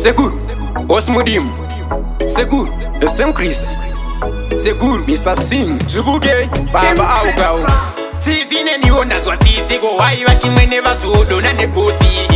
Sekuru Osmudim, Sekuru Sam Chris, Sekuru Mr Singh, Triple Baba Augau. Tsitsi neniwo ndanzwa tsitsi, ko vachimwene vazodona negotsi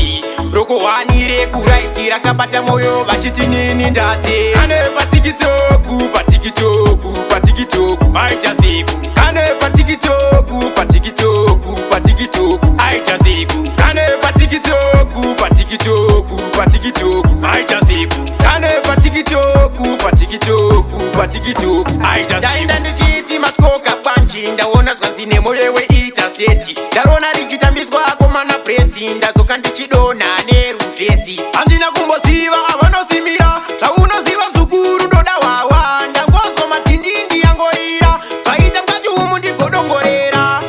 rokohwanire kuraiti rakabata moyo vachiti nini ndate ane paTikTok, paTikTok, paTikTok maita siku ane paTikTok, paTikTok, paTikTok aita siku ane paTikTok, paTikTok, paTikTok maita siku ane paTikTok, paTikTok, paTikTok aita. Ndaenda ndichiti matyoka panchi, ndaona zvanzi nemoyo weita state, ndarona richitambiswa akomana presi, ndadzoka ndichidonha neruvhesi. Handina kumboziva avanosimira zvaunoziva mzukuru, ndoda wawa, ndangonzwa matindindi yangoira zvaita mukati umu ndigodongorera.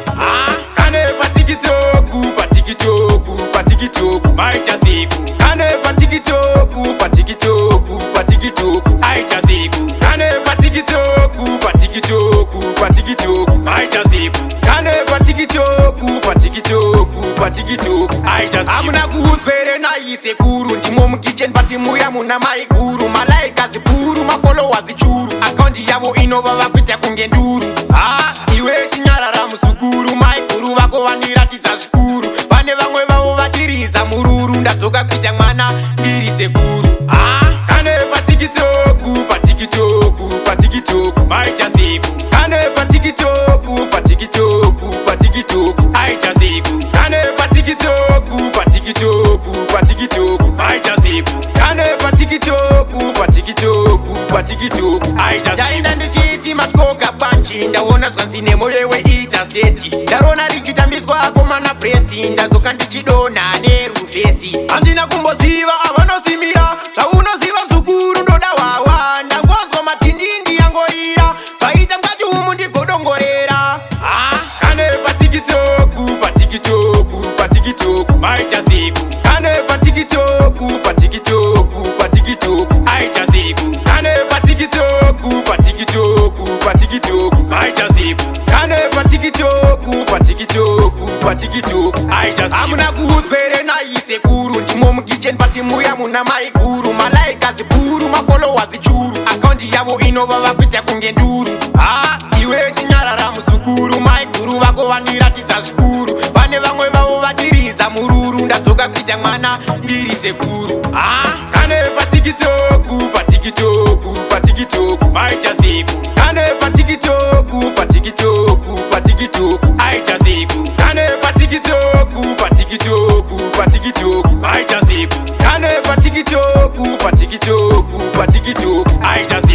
Ane paTikTok, paTikTok, paTikTok maita siku ane paTikTok, paTikTok, paTikTok aita siku ane paTikTok, paTikTok, paTikTok maita siku ane paTikTok, paTikTok, paTikTok aita. Hamuna kuudzwere nai sekuru, ndimo mukitchen pati muya muna maiguru, malikes zikuru, mafollowers churu, account yavo inovava kuita kunge nduru. Ha, iwe chinyarara muzukuru, maiguru vako vandiratidza zvikuru, vane vamwe vavo vatiridza mururu, ndadzoka kuita mwana ndiri sekuru. Ha, ane paTikTok, paTikTok, paTikTok maita siku ane paTikTok, paTikTok, paTikTok aita siku ane paTikTok, paTikTok, paTikTok maita siku ane paTikTok, paTikTok, paTikTok aita. Ndaenda ndichiti matyoka panchi, ndaona zvanzi nemoyo weita state, ndarona richitambiswa akomana presi, ndadzoka ndichidonha neruvhesi. Handina kumboziva avanosimira zvaunoziva mzukuru, ndoda wawa, ndangonzwa matindindi yangoira zvaita mukati umu ndigodongorera. Ane paTikTok, paTikTok, paTikTok maita siku ane paTikTok, paTikTok, paTikTok aita siku ane paTikTok, paTikTok, paTikTok maita siku ane paTikTok, paTikTok, paTikTok aita. Hamuna kuudzwere nai sekuru, ndimo mukitchen pati muya muna maiguru, malikes zikuru, mafollowers churu, account yavo inovava kuita kunge nduru. Ha, iwe chinyarara muzukuru, maiguru vako vandiratidza zvikuru, vane vamwe vavo vatiridza mururu, ndadzoka kuita mwana ndiri sekuru. Ha, ane paTikTok, paTikTok, paTikTok maita siku ane paTikTok, paTikTok, paTikTok aita siku ane paTikTok, paTikTok, paTikTok maita siku ane paTikTok, paTikTok, paTikTok aita.